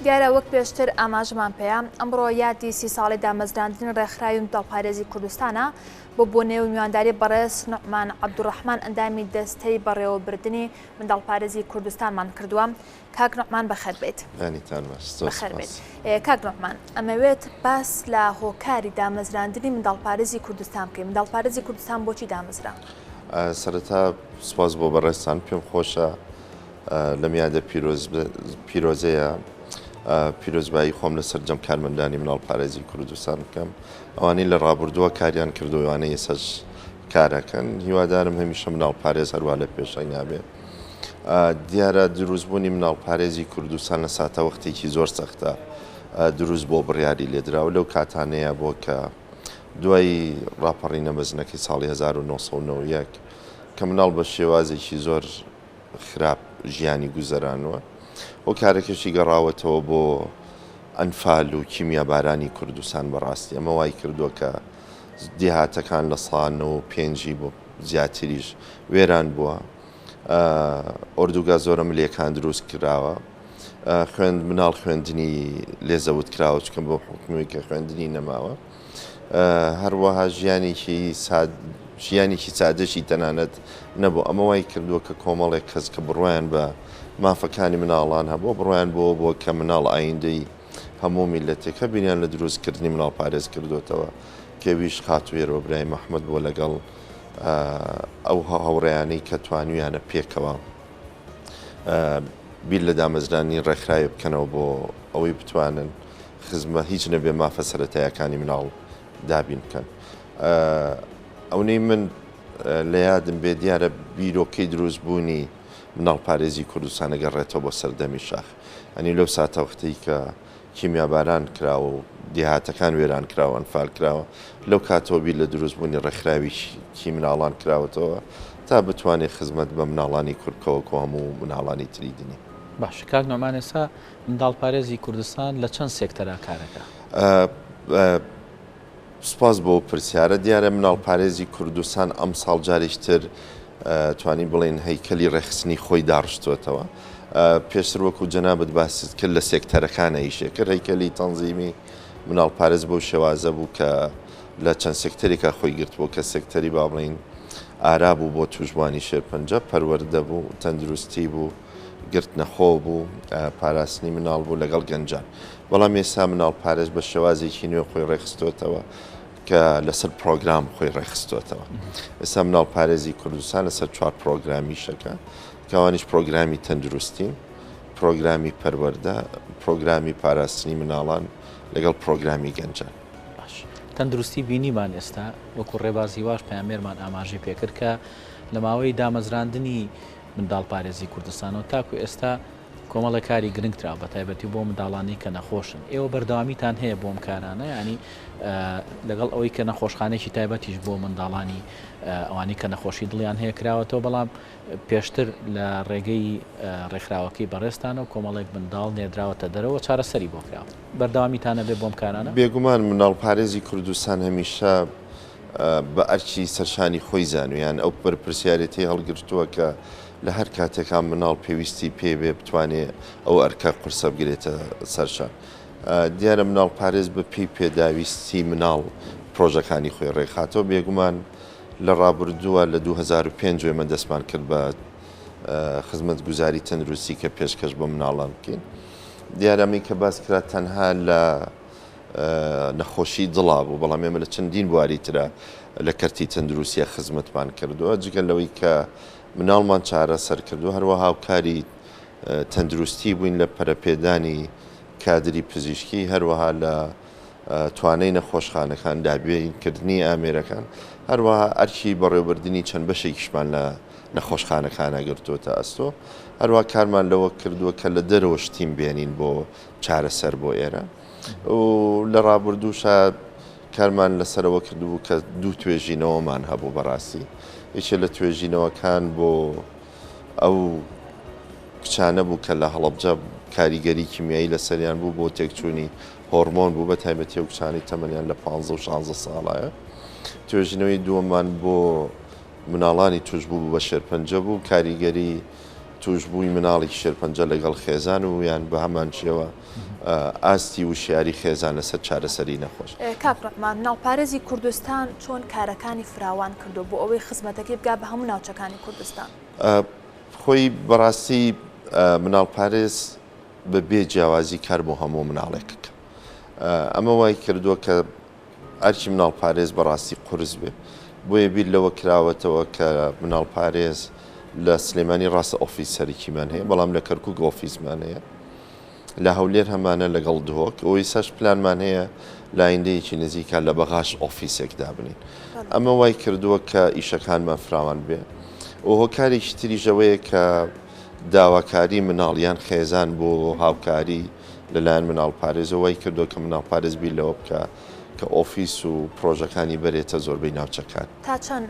دیارە وەک پێشتر ئاماژەمان پێیا، ئەمڕۆ یادی سی ساڵەی دامەزراندنی ڕێکخراوی منداڵپارێزی کوردستانە، بۆ بۆنەی و میوانداری بەڕێز نوعمان عەبدولڕەحمان ئەندامی دەستەی بەڕێوەبردنی منداڵپارێزی کوردستانمان کردووە. کاک نوعمان بەخێر بێیت. بەیانیتان باش، زۆر بەخێر سوپاس. بێیت. کاک نوعمان، ئەمەوێت باس لە هۆکاری دامەزراندنی منداڵپارێزی کوردستان بکەین. منداڵپارێزی کوردستان بۆچی دامەزرا؟ سەرەتا سوپاس بۆ بەڕێزتان، پێم خۆشە لەم یادە پیرۆزەیە پیرۆزبایی خۆم لە سەرجەم کارمەندانی مناڵپارێزی کوردستان بکەم ئەوانەی لە ڕابردووە کاریان کردو ئەوانەی ئێسەش کارەکەن هیوادارم هەمیشە مناڵپارێز هەروا لە پێشەنگا بێ دیارە دروستبوونی مناڵپارێزی کوردستان لە ساتەوەختێکی زۆر سەختە دروست بۆ بڕیاری لێدراوە لەو کاتانەیە بۆ کە دوای ڕاپەڕینە مەزنەکەی ساڵی 1991 کە مناڵ بە شێوازێکی زۆر خراپ ژیانی گوزەرانوە هۆکارەکەشی گەڕاوەتەوە بۆ ئەنفال و کیمیابارانی کوردستان بەڕاستی ئەمە وای کردووە کە دێهاتەکان لە 95ی بۆ زیاتریش وێران بووە ئۆردوگا زۆرە ملێکان دروست کراوە خوێند مناڵ خوێندنی لێزەوت کراوە چکە بۆ حکومی کە خوێندنی نەماوە هەروەها ژیانێکی ژیانێکی سادەشی تەنانەت نەبوو، ئەمە وای کردووە کە کۆمەڵێک کەس کە بڕوایان بە مافەکانی مناڵان هەبووە، بڕوایان بەوە بووە کە مناڵ ئایندەی هەموو میللەتێکە، بیریان لە دروستکردنی مناڵپارێز کردۆتەوە، کە ئەویش خاتوو هێرۆ برایم ئەحمەد بووە لەگەڵ ئەو هاوڕێیانەی کە توانیویانە پێکەوە بیر لە دامەزراندنی ڕێکخراوێک بکەنەوە بۆ ئەوەی بتوانن خزمە هیچ نەبێ مافە سەرەتایەکانی مناڵ دابین بکەن. ئەونەی من لە یادم بێ دیارە بیرۆکەی دروست بوونی مناڵپارێزی کوردستان ئەگەڕێتەوە بۆ سەردەمی شاخ. ئەنی لەو ساتەوەختەی کە کیمیاباران کراوە و دێهاتەکان وێران کراوە، ئەنفال کراوە، لەو کاتەوە بیر لە دروست بوونی ڕێکخراویکی مناڵان کراوەتەوە تا بتوانێ خزمەت بە مناڵانی کورد بکا وەکوو هەموو مناڵانی تری دنیا. باشە کاک نوعمان ئێستا منداڵپارێزی کوردستان لە چەند سێکتەرا کارەکا؟ سوپاس بۆ ئەو پرسیارە. دیارە مناڵپارێزی کوردستان ئەمساڵ جارێکی تر توانین بڵێین هەیکەلی ڕێکخستنی خۆی داڕشتووەتەوە. پێشتر وەکو جەنابت باست کرد لە سێکتەرەکانە ئیشێ کرد. هەیکەلی تەنزیمی مناڵپارێز بەو شێوازە بوو کە لە چەند سێکتەرێکا خۆی گرتبوو کە سێکتەری با بڵێین ئارا بوو بۆ تووشبووانی شێرپەنجە، پەروەردە بوو، تەندروستی بوو، گرتنەخۆ بوو، پاراستنی مناڵ بوو لەگەڵ گەنجان. بەڵام ئێستا مناڵپارێز بە شێوازێکی نوێ خۆی ڕێکخستۆتەوە کە لەسەر پرۆگرام خۆی ڕێکخستۆتەوە. ئێستا مناڵپارێزی کوردستان لەسەر چوار پرۆگرامی شەکە کەوانیش پرۆگرامی تەندروستین، پرۆگرامی پەروەردە، پرۆگرامی پاراستنی مناڵان لەگەڵ پرۆگرامی گەنجان. باش تەندروستی بینیمان ئێستا وەکو ڕێباز هیواش پەیامنێرمان ئاماژەی پێکرد کە لە ماوەی دامەزراندنی منداڵپارێزی کوردستانەوە تاکو ئێستا کۆمەڵێک کاری گرنگ کراوە بەتایبەتی بۆ منداڵانی کە نەخۆشن ئێوە بەردەوامیتان هەیە بۆ ئەم کارانە یانی لەگەڵ ئەوەی کە نەخۆشخانێکی تایبەتیش بۆ منداڵانی ئەوانی کە نەخۆشی دڵیان هەیە کراوەتەوە بەڵام پێشتر لە ڕێگەی ڕێکخراوەکەی بەڕێزتانەوە کۆمەڵێک منداڵ نێردراوەتە دەرەوە چارەسەری بۆ کراوە بەردەوامیتان هەبێ بۆم کارانە؟ بێگومان منداڵپارێزی کوردستان هەمیشە بە ئەرکی سەرشانی خۆی زانووە یان ئەو بەرپرسیارێتیەی هەڵگرتووە کە لە هەر کاتێکا مناڵ پێویستی پێ بێ بتوانێ ئەو ئەرکە قورسە بگرێتە سەرشان. دیارە مناڵپارێز بە پێی پێداویستی مناڵ پرۆژەکانی خۆی ڕێکخاتەوە بێگومان لە ڕابردووە لە 2005 ئێمە دەستمان کرد بە خزمەتگوزاری تەندروستی کە پێشکەش بە مناڵان بکەین. دیارە ئەمەی کە باس کرا تەنها لە نەخۆشی دڵا بوو، بەڵام ئێمە لە چەندین بواری ترا لە کەرتی تەندروستیە خزمەتمان کردووە، جگە لەوەی کە مناڵمان چارەسەر کردووە، هەروەها هاوکاری تەندروستی بووین لە پەرەپێدانی کادری پزیشکی، هەروەها لە توانای نەخۆشخانەکان، دابینکردنی ئامێرەکان، هەروەها ئەرکی بەڕێوەبردنی چەند بەشێکیشمان لە نەخۆشخانەکانە گرتووەتە ئەستۆ، هەروەها کارمان لەوە کردووە کە لە دەرەوەش تیم بێنین بۆ چارەسەر بۆ ئێرە و لە ڕابردووشا کارمان لەسەرەوە کردبوو کە دوو توێژینەوەمان هەبوو بەڕاستی یەکێ لە توێژینەوەکان بۆ ئەو کچانە بوو کە لە هەڵەبجە کاریگەری کیمیایی لەسەریان بوو بۆ تێکچوونی هۆرمۆن بوو بە تایبەتی ئەو کچانەی تەمەنیان لە 15 و 16 ساڵایە توێژینەوەی دووەمان بۆ مناڵانی توشبوو بوو بە شێرپەنجە بوو کاریگەری تووشبووی مناڵی شێرپەنجە لەگەڵ خێزان و یان بە هەمان شێوە ئاستی وشیاری خێزان لەسەر چارەسەری نەخۆش. کاک ڕەحمان، مناڵپارێزی کوردستان چۆن کارەکانی فراوان کردووە بۆ ئەوەی خزمەتەکەی بگا بە هەموو ناوچەکانی کوردستان؟ خۆی بەڕاستی مناڵپارێز بە بێ جیاوازی کار بۆ هەموو مناڵێک ئەمە وای کردووە کە ئەرکی مناڵپارێز بەڕاستی قورس بێ، بۆیە بیر لەوە کراوەتەوە کە مناڵپارێز لە سلێمانی ڕاستە ئۆفیس سەرەکیمان هەیە، بەڵام لە کەرکوک ئۆفیسمان هەیە، لە هەولێر هەمانە لەگەڵ دهۆک، و ئێستاش پلانمان هەیە لە ئایندەیەکی نزیکا لە بەغاش ئۆفیسێک دابنین. ئەمە وای کردووە کە ئیشەکانمان فراوان بێ و هۆکارێکی تریش ئەوەیە کە داواکاری مناڵ یان خێزان بۆ هاوکاری لەلایەن مناڵپارێزەوە وای کردووە کە مناڵپارێز بیر لەوە بکا کە ئۆفیس و پرۆژەکانی بەرێتە زۆربەی ناوچەکان. تا چەند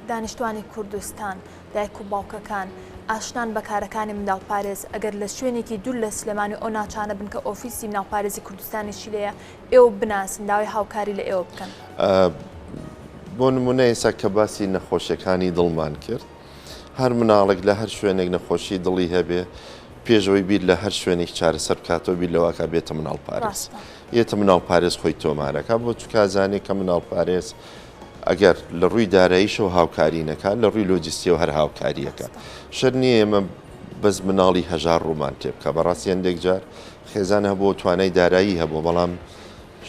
دانیشتوانی کوردستان، دایک و باوکەکان ئاشنان بە کارەکانی منداڵپارێز، ئەگەر لە شوێنێکی دوور لە سلێمانی و ئەو ناوچانە بن کە ئۆفیسی مناڵپارێزی کوردستانیشی لێیە، ئێوە بناسن، داوای هاوکاری لە ئێوە بکەن؟ بۆ نموونە ئێستا کە باسی نەخۆشیەکانی دڵمان کرد، هەر مناڵێک لە هەر شوێنێک نەخۆشی دڵی هەبێ پێش ئەوەی بیر لە هەر شوێنێک چارەسەر بکاتەوە بیر لەوەکا بێتە مناڵ پارێز یەتە مناڵ پارێز خۆی تۆمارەکە بۆ چکازانێ کە مناڵ پارێز ئەگەر لە ڕووی داراییشەوە هاوکاری نەکات لە ڕووی لۆجیستیەوە هەر هاوکاریەکە شەر نییە ئێمە بەس مناڵی هەژار ڕوومان تێ بکە بەڕاستی هەندێک جار خێزان هەبوو توانای دارایی هەبوو بەڵام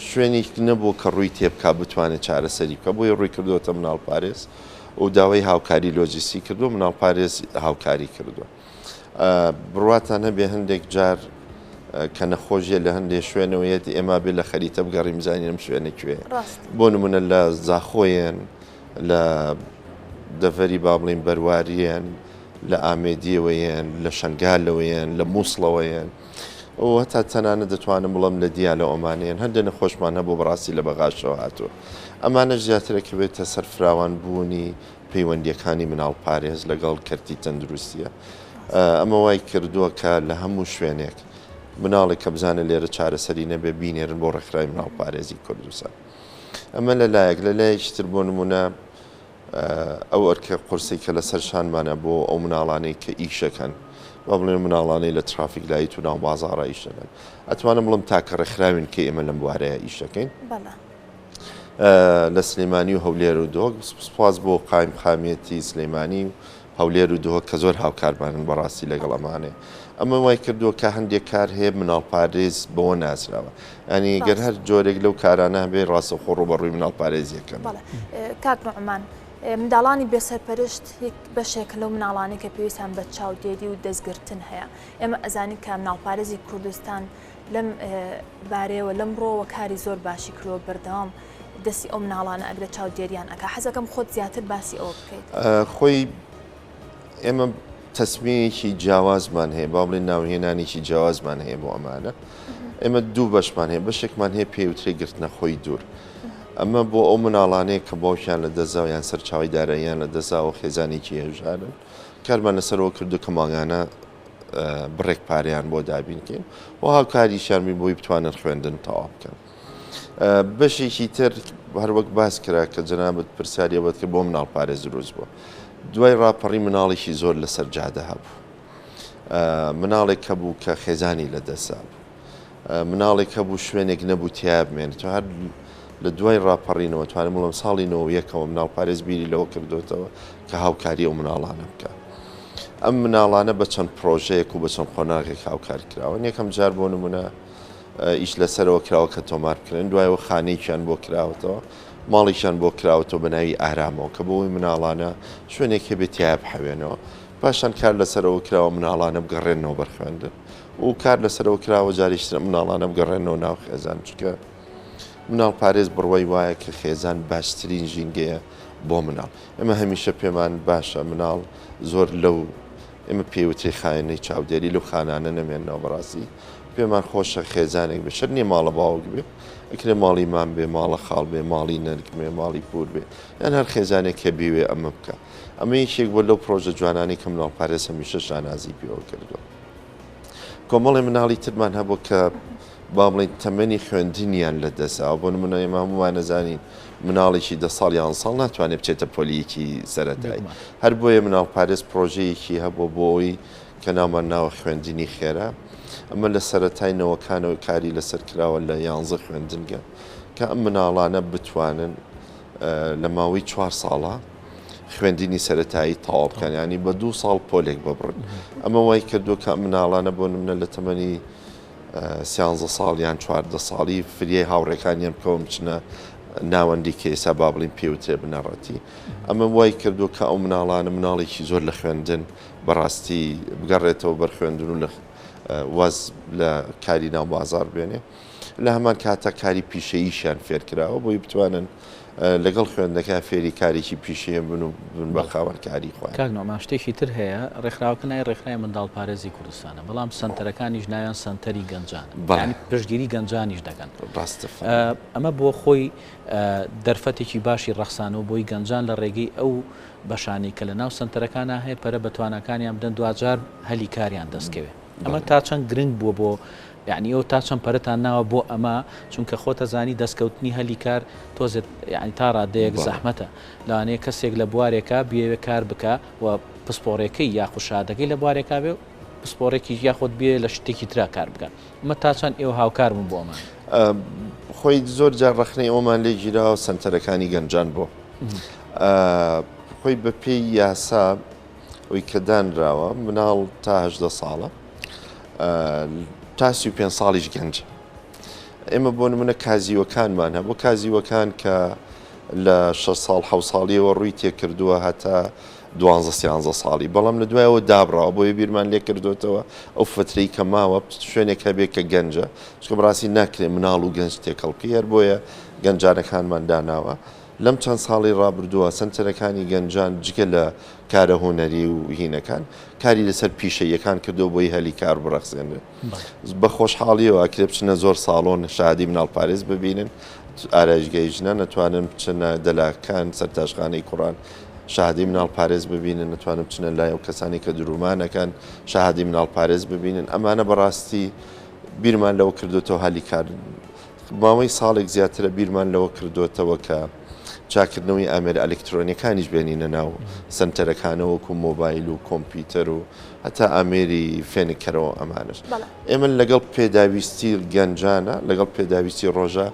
شوێنیک نەبوو کە ڕووی تێبکا بتوانێت چارەسەری بکا، بۆیە ڕووی کردووەتە مناڵپارێز و داوای هاوکاری لۆجیستی کردووە، مناڵپارێز هاوکاری کردووە. بڕواتان هەبێ هەندێک جار کە نەخۆشیە لە هەندێک شوێنەوە یەت ئێمە بێ لە خەریتە بگەڕیم بزانین ئەم شوێنە کوێ. بۆ نمونە لە زاخۆیەن، لە دەڤەری با بڵێین بەرواریەن، لە ئامێدیەوەیەن، لە شەنگالەوەیەن، لە مووسڵەوەیەن. و هەتا تەنانەت دەتوانم بڵێم لە دیالە ئۆمانیان هەندێ نەخۆشمان هەبوو بەڕاستی لە بەغاشەوە هاتووە ئەمانەش زیاتر ئەکەوێتە سەر فراوان بوونی پەیوەندیەکانی مناڵپارێز لەگەڵ کەرتی تەندروستیە ئەمە وای کردووە کە لە هەموو شوێنێک مناڵێک کە بزانە لێرە چارەسەری نەبێ بینێرن بۆ ڕێکخراوی مناڵپارێزی کوردستان ئەمە لە لایەک لە لایەکی تر بۆ نمونە ئەو ئەرکە قورسەی کە لەسەر شانمانە بۆ ئەو مناڵانەی کە ئیشەکەن، با بڵێین مناڵانەی لە traffic light و ناو بازاڕا ئیش دەکەن، ئەتوانم بڵێم تاکە ڕێکخراوین کە ئێمە لەم بوارەیە ئیش دەکەین. لە سلێمانی و هەولێر و دهۆک، سوپاس بۆ قایمقامیەتی سلێمانی و هەولێر و دهۆک کە زۆر هاوکارمانن بەڕاستی لەگەڵ ئەمانەیە. ئەمە وای کردووە کە هەندێک کار هەیە مناڵپارێز بەوە ناسراوە. یانی گەر هەر جۆرێک لەو کارانە هەبێ ڕاستەوخۆ ڕووبەڕووی مناڵپارێزی ئەکەن. بەڵێ کاک نوعمان، منداڵانی بێسەرپەرشت یەک بەشێکە لەو مناڵانەی کە پێویستیان بە چاودێری و دەستگرتن هەیە. ئێمە ئەزانین کە مناڵپارێزی کوردستان لەم بارەیەوە لەم ڕۆوە کاری زۆر باشی کردووە بەردەوام دەستی ئەو مناڵانە ئەگرێت چاودێریان ئەکا حەزەکەم خۆت زیاتر باسی ئەوە بکەیت. خۆی ئێمە تەسمیەیەکی جیاوازمان هەیە با بڵێن ناوهێنانێکی جیاوازمان هەیە بۆ ئەمانە ئێمە دوو بەشمان هەیە بەشێکمان هەیە پێوترێ گرتنەخۆی دوور ئەمە بۆ ئەو مناڵانەیە کە باوکیان لە دەزاو یان سەرچاوی داراییان لە دەزاوە خێزانێکی هەژارن کارمان لەسەرەوە کردو کە مانگانە بڕێک پارەیان بۆ دابین کەین و هاوکاریشیان بین بۆی بتوانن خوێندن تەواو بکەن. بەشێکی تر هەروەک باس کرا کە جەنابت پرسیاری ئەوەت کرد بۆ مناڵ پارێز دروست بووە دوای ڕاپەڕی مناڵێکی زۆر لەسەر جادە هەبوو مناڵێک هەبوو کە خێزانی لە دەسا بوو مناڵێک هەبوو شوێنێک نەبوو تیا بمێنێتەوە هەر لە دوای ڕاپەڕینەوە توانم بڵێم ساڵی 91ەوە مناڵ پارێز بیری لەوە کردوێتەوە کە هاوکاری ئەو مناڵانە بکە ئەم مناڵانە بە چەند پرۆژەیەک و بە چەند قۆناغێک هاوکار کراون یەکەم جار بۆ نمونە ئیش لەسەرەوە کراوە کە تۆمار بکرێن دوایەوە خانەیەکیان بۆ کراوەتەوە ماڵێکیان بۆ کراوەتەوە بە ناوی ئارامەوە کە بۆ ئەوەی مناڵانە شوێنێک هەبێت تیایا بحەوێنەوە پاشان کار لەسەرەوە کراوە مناڵانە بگەڕێنەوە بەر خوێندن و کار لەسەرەوە کراوە جارێکی تر مناڵانە بگەڕێنەوە ناو خێزان چونکە مناڵ پارێز بڕوای وایە کە خێزان باشترین ژینگەیە بۆ مناڵ ئێمە هەمیشە پێمان باشە مناڵ زۆر لەو ئێمە پێی وترێ خانەی چاودێری لەو خانانە نەمێننەوە بەڕاستی پێمان خۆشە خێزانێک بێ شەرت نییە ماڵە باوک بێ ئەکرێ ماڵی مام بێ ماڵە خاڵ بێ ماڵی نەنک بێ ماڵی پوور بێ یان هەر خێزانێک کە بیوێ ئەمە بکە ئەمە یەکێک بووە لەو پرۆژە جوانانەی کە مناڵپارێز هەمیشە شانازی پێوە کردووە کۆمەڵی مناڵی ترمان هەبوو کە با بڵێین تەمەنی خوێندنیان لە دەستداوە، بۆ نمونە ئێمە هەموومان ئەزانین مناڵێکی دە ساڵ یان ساڵ ناتوانێت بچێتە پۆلیەکی سەرەتایی، هەر بۆیە مناڵپارێز پرۆژەیەکی هەبووە بۆ ئەوەی کە ناومان ناوە خوێندنی خێرا، ئەمە لە سەرەتای نەوەکانەوە کاری لەسەر کراوە لە یانزە خوێندنگە کە ئەم مناڵانە بتوانن لە ماوەی چوار ساڵە خوێندنی سەرەتایی تەواو بکەن ینی بە دوو ساڵ پۆلێک ببڕن ئەمە وای کردووە کە ئەم مناڵانە بۆ نمونە لە تەمەنی سیانزە ساڵ یان 14 ساڵی فریای هاوڕێکانیان بکەون بچنە ناوەندی کە ئێستا با بڵین پێوترێ بنەڕەتی ئەمە وای کردووە کە ئەو مناڵانە مناڵێکی زۆر لە خوێندن بەڕاستی بگەڕێتەوە بەر خوێندن و لە واز لە کاری ناو بازار بێنێ لە هەمان کاتا کاری پیشەییشیان فێرکراوە بۆی بتوانن لەگەڵ خوێندنەکە فێری کارێکی پیشەیە بن و بن بە خاوەن کاری خۆیان. کاک نوعمان شتێکی تر هەیە ڕێکخراوەکە ناوی ڕێکخراوی منداڵپارێزی کوردستانە بەڵام سەنتەرەکانیش ناویان سەنتەری گەنجانە یانی پشتگیری گەنجانیش دەکەن ڕاستە ئەمە بۆ خۆی دەرفەتێکی باشی ڕەخسانەوە بۆی گەنجان لە ڕێگەی ئەو بەشانەی کە لە ناو سەنتەرەکانا هەیە پەرە بە تواناکانیان بدەن دواجار هەلی کاریان دەستکەوێ ئەمە تا چەند گرنگ بووە بۆ یەعنی ئێوە تا چەند پەرەتان ناوە بۆ ئەمە چونکە خۆتەزانی دەستکەوتنی هەلی کار تۆزێ یەعنی تا ڕادەیەک زەحمەتە لەوانەیە کەسێک لە بوارێکا بیەوێ کار بکا و پسپۆڕێکەی یاخود شادەکەی لە بوارێکا بێ و پسپۆڕێکیش یاخود بێ لە شتێکی ترا کار بکا ئەمە تا چەند ئێوە هاوکار بوون بۆ ئەمانە؟ خۆی زۆر جار ڕەخنەی ئەوەمان لێ گیراوە سەنتەرەکانی گەنجان بۆ خۆی بەپێی یاسا ئەوی کە دانراوە مناڵ تا 18 ساڵە تا 35 ساڵیش گەنجە ئێمە بۆ نمونە کازیوەکانمان هەبوو کازیوەکان کە لە 6 ساڵ حە ساڵیەوە ڕووی تێکردووە هەتا دوانزە سیانزە ساڵی بەڵام لە دوایەوە دابڕاوە بۆیە بیرمان لێ کردوێتەوە ئەو فترەی کە ماوە شوێنێک هەبێ کە گەنجە چکە بەڕاستی ناکرێ مناڵ و گەنج تێکەڵ بکەی هەر بۆیە گەنجانەکانمان داناوە لەم چەند ساڵەی ڕابردووە سەنتەرەکانی گەنجان جگە لە کارە هونەری و هینەکان کاری لەسەر پیشەییەکان کردووە بۆی هەلی کار بڕەخسێنرێت. بە خۆشحاڵیەوە ئەکرێ بچنە زۆر ساڵۆن شادی مناڵپارێز ببینن، ئارایشگای ژنان ئەتوانن بچنە دەلاکان، سەرتاشخانەی کوڕان شەهادەی مناڵپارێز ببینن، ئەتوانن بچنە لای ئەو کەسانەی کە دروومانەکەن شەهادەی مناڵپارێز ببینن. ئەمانە بەڕاستی بیرمان لەوە کردوێتەوە هەلی کار ماوەی ساڵێک زیاترە بیرمان لەوە کردوێتەوە کە چاکردنەوەی ئامێرە ئەلکترۆنیەکانیش بێنینە ناو سەنتەرەکانەوە وەکو مۆبایل و کۆمپیوتەر و هەتا ئامێری فێنککەرەوە ئەمانەش. ئێمە لەگەڵ پێداویستی گەنجانە لەگەڵ پێداویستی ڕۆژە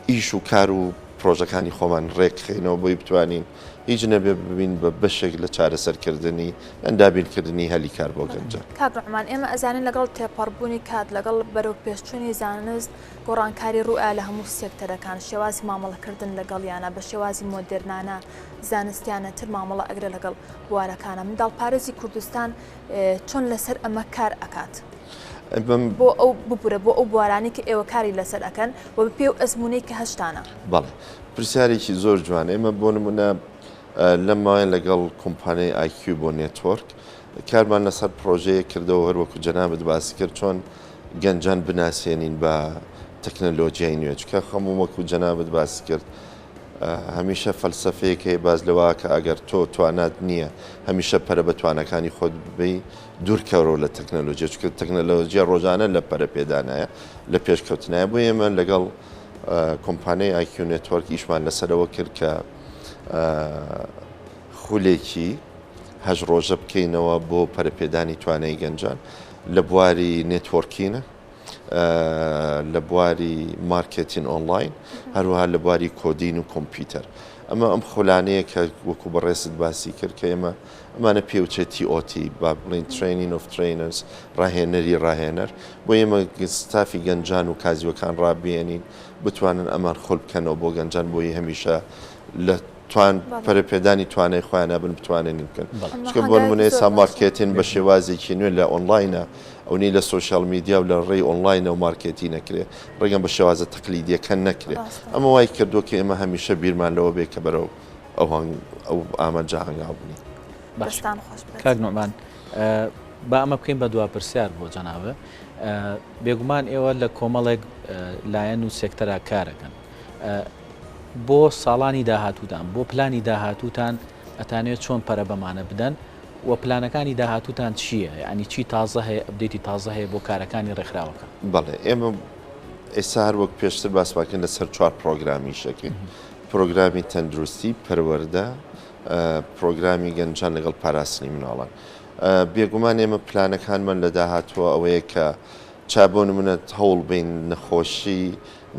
ئیش و کار و پرۆژەکانی خۆمان ڕێکخەینەوە بۆی بتوانین هیچ نەبێ ببین بە بەشێک لە چارەسەرکردنی یان دابینکردنی هەلی کار بۆ گەنجان. کاک نوعمان ئێمە ئەزانین لەگەڵ تێپەڕبوونی کات لەگەڵ بەرەوپێشچوونی زانست گۆڕانکاری ڕووئا لە هەموو سێکتەرەکان شێوازی مامەڵەکردن لەگەڵیانە بە شێوازی مۆدێرنانە زانستیانەتر مامەڵە ئەگرێ لەگەڵ بوارەکانە منداڵپارێزی کوردستان چۆن لەسەر ئەمە کار ئەکات؟ بۆ ئەو ببورە بۆ ئەو بوارانەی کە ئێوە کاری لەسەر ئەکەن و بە پێی ئەو ئەزموونەی کە هەشتانە. بەڵێ پرسیارێکی زۆر جوانە ئێمە بۆ نمونە لەم ماوەیە لەگەڵ کۆمپانیای ئایکیو بۆ network کارمان لەسەر پرۆژەیەک کردەوە هەر وەکو جەنابت باسی کرد چۆن گەنجان بناسێنین بە تەکنەلۆژیای نوێ چکە خەموو وەکو جەنابت باسی کرد هەمیشە فەلسەفەیەک هەیە باس لەوە کە ئەگەر تۆ توانات نییە هەمیشە پەرە بە توانەکانی خۆت ببەی دوورکەوەرەوە لە تەکنەلۆژیا چونکە تەکنەلۆژیا ڕۆژانە لە پەرەپێدانایە لە پێشکەوتنایە بۆ ئێمە لەگەڵ کۆمپانیای ئایکیو network ئیشمان لەسەرەوە کرد کە خولێکی هەش ڕۆژە بکەینەوە بۆ پەرەپێدانی توانای گەنجان لە بواری networking ە لە بواری marketing online هەروەها لە بواری coding و کۆمپیوتەر ئەمە ئەم خولانەیە کە وەکو بەڕێزت باسی کرد کە ئێمە ئەمانە پێوچێت TOT با بڵین training of trainers ڕاهێنەری ڕاهێنەر بۆ ئێمە ستافی گەنجان و کازیوەکان ڕابێنین بتوانن ئەمان خول بکەنەوە بۆ گەنجان بۆی هەمیشە لە توان پەرەپێدانی توانای خۆیان هەبن بتوانن بکەن چونکە بۆ نمونە ئێستا marketing بە شێوازێکی نوێ لە ئۆنلاینە ئەونەی لە social media و لە ڕێی ئۆنلاینەوە marketing نەکرێ ڕێگەم بە شێوازە تەقلیدیەکە نەکرێ ئەمە وای کردووە کە ئێمە هەمیشە بیرمان لەوە بێ کە بەرەو ئەو ئەو ئامانجە هەنگاو بنین. دەستان خۆش بێت. کاک نوعمان با ئەمە بکەین بە دوا پرسیار بۆ جەنابت بێگومان ئێوە لە کۆمەڵێک لایەن و سێکتەرا کارەکەن بۆ ساڵانی داهاتووتان، بۆ پلانی داهاتووتان ئەتانەوێت چۆن پەرە بەمانە بدەن و پلانەکانی داهاتووتان چییە؟ یانی چی تازە هەیە، update ی تازە هەیە بۆ کارەکانی ڕێکخراوەکە؟ بەڵێ ئێمە ئێستا هەر وەک پێشتر باسمان کرد لەسەر چوار پرۆگرام ئیشەکەین. پرۆگرامی تەندروستی، پەروەردە، پرۆگرامی گەنجان لەگەڵ پاراستنی مناڵان. بێگومان ئێمە پلانەکانمان لە داهاتووە ئەوەیە کە چا بۆ نمونە هەوڵ بین نەخۆشی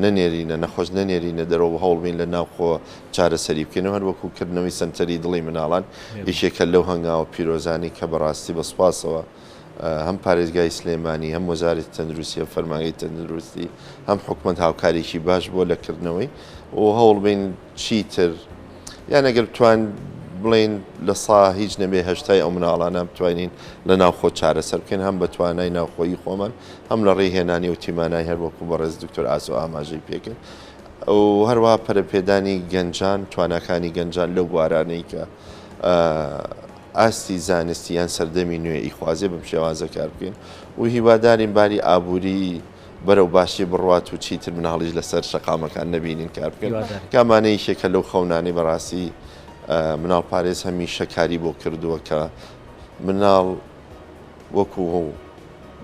نەنێرینە نەخۆش نەنێرینە دەرەوە هەوڵ بین لە ناوخۆ چارەسەری بکەین و هەروەکو کردنەوەی سەنتەری دڵی مناڵان یەکێکە لەو هەنگاوە پیرۆزانی کە بەڕاستی بە سوپاسەوە هەم پارێزگای سلێمانی، هەم وەزارەتی تەندروستی، هەم فەرمانگەی تەندروستی، هەم حکومەت هاوکارێکی باش بووە لە کردنەوەی و هەوڵبین چیتر یان ئەگەر بتوان بڵێین لە سا هیچ نەبێ هەشتای ئەو مناڵانە بتوانین لە ناوخۆ چارەسەر بکەین هەم بە توانای ناوخۆیی خۆمان هەم لە ڕێی هێنانی و تیمانای هەر وەکو بەڕێز دکتۆر ئاسۆ ئاماژەی پێکرد و هەروەها پەرەپێدانی گەنجان تواناکانی گەنجان لەو بوارانەی کە ئاستی زانستی یان سەردەمی نوێ ئیخوازێ بەم شێوازە کار بکەین و هیوادارین باری ئابووری بەرەو باشی بڕوات و چیتر مناڵیش لەسەر شەقامەکان نەبینین کار بکەن کامانە یەکێکە لەو خەونانەی بەڕاستی مناڵ پارێز هەمیشە کاری بۆ کردووە کە مناڵ وەکو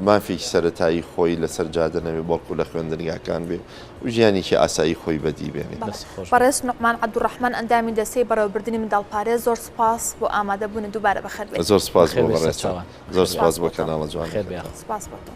مافێکی سەرەتایی خۆی لەسەر جادە نەبێ بەڵکو لە خوێندنگاکان بێ و ژیانێکی ئاسایی خۆی بەدی بێنێ. بەڕێز نوعمان عەبدولڕەحمان ئەندامی دەستەی بەڕێوەبردنی منداڵپارێز زۆر سوپاس بۆ ئامادەبوونت دووبارە بەخێربێیت. زۆر سوپاس بۆ بەڕێزتان. زۆر سوپاس بۆ کەناڵە جوانەکەتان. سوپاس بۆ تۆ.